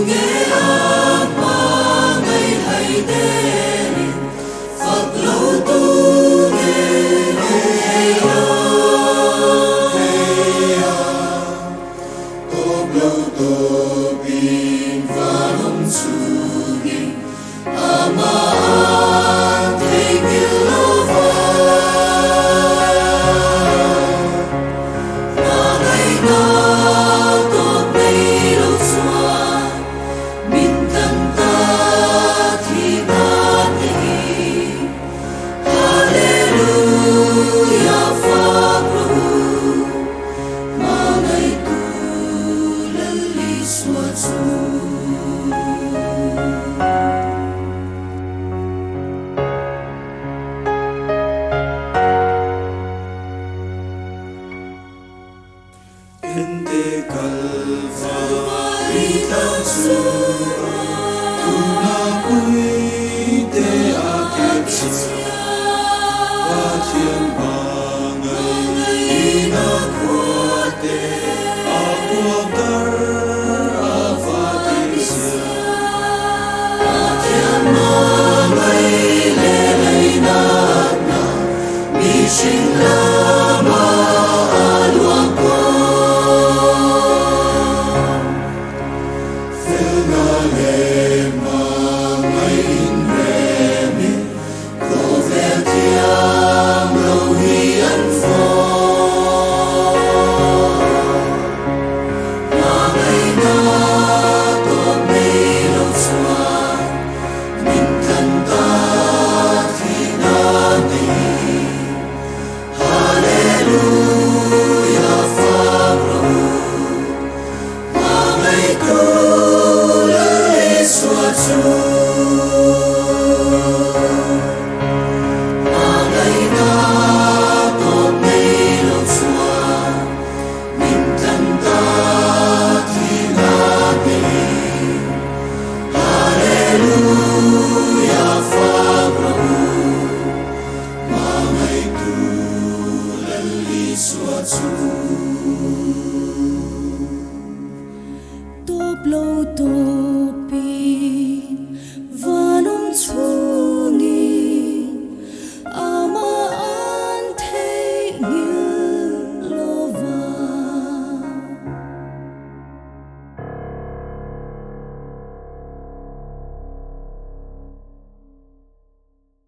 Tunge a hmangaih hai derin fak lo tunge awm thei a? Thei a, tawp lo tawpin van awm chungin amah an theihnghilh lo va. Hmangaihna tawp nei lo chuan min tlan ta thihna te hi. Hallelujah fak rawh u, hmangaihtu Lal Isua chu. Ente Kalvari tlang chunga tuna puite a kep chhia, Pathian hmangaihna khuate a kuak dar a va ti zia. Pathian hmangaih leh leinatna mihring lama a luang kual. Felna leh hmangaih inremin khawvel thiam lo hi an fawm. Hmangaihna tawp nei lo chuan min tlan ta thihna nei. Hallelujah fak rawh u, hmangaihtu Lal Isua chu. Hmangaihna tawp nei lo chuan min tlan ta thihna nei. Hallelujah fak rawh u, hmangaihtu Lal Isua chu. Tawp lo tawp.